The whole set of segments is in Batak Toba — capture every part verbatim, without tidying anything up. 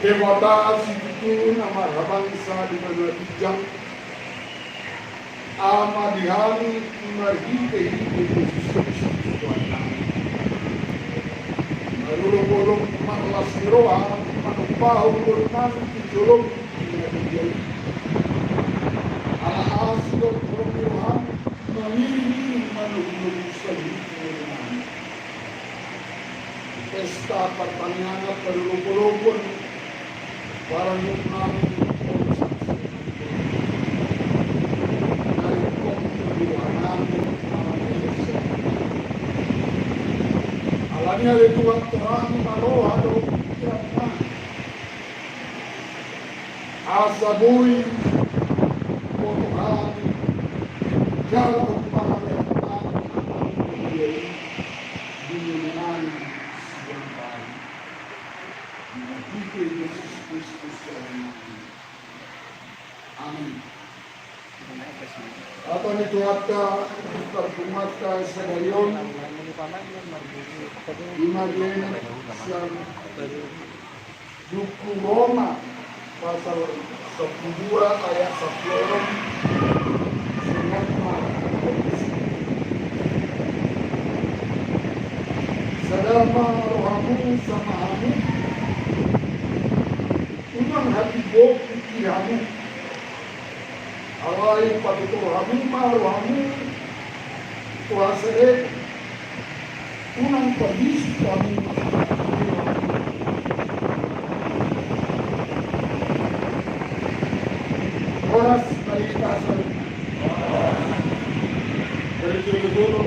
Debata situtu na marhabangsa di banua ginjang, Ama di hami marhite-hite Jesus Kristus Tuhannami. Marolopolop marlas ni roha, manombahon ngolunami tu joloM di na badia i. Ala asi dohot holong ni rohaM, mangiring-iring manogu-nogu saluhut ngolunami. Pesta partangiangan parolopolopon, barang ngolunami, Alani ale Tuhan, torang ma roha dohot pikiran nami. Asa boi boto hami jala umpangan hami di ngolunami sian Tuhan. Marhite Jesus Kristus Tuhan nami. Amin. Hata ni Tuhanta, parpunguanta sadari on, ima di na sian Buku Roma pasal sampulu dua ayat sampulu onom. Songon on ma. Sada ma rohamu sama hamu. Unang hatimbo pikiranmu. Alai patutur hamu ma rohamu tu hasehon. Unang pabisuk hamu. Horas balik pasal. Dari jodoh-jodoh,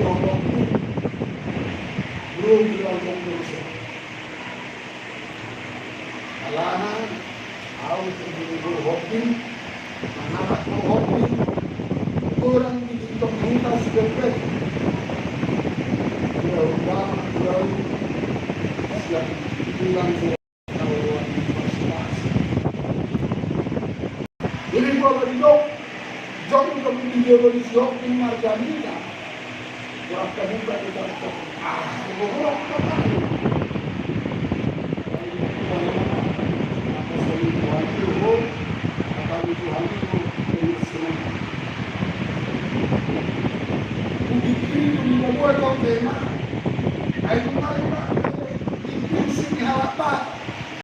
belum bilang dosa. Alana, ahu tu guru-guru hopi, manganak guru hopi, orang di Bintang Huta Sidoarjo. Dia utama, dia siap bilang Jadi gua bagi jok, jok untuk di dia bagi jok ini marga Mika. Gua akan buka di kantor. Ah, gua gua apa? Bukit ini tuh di gua kau tema.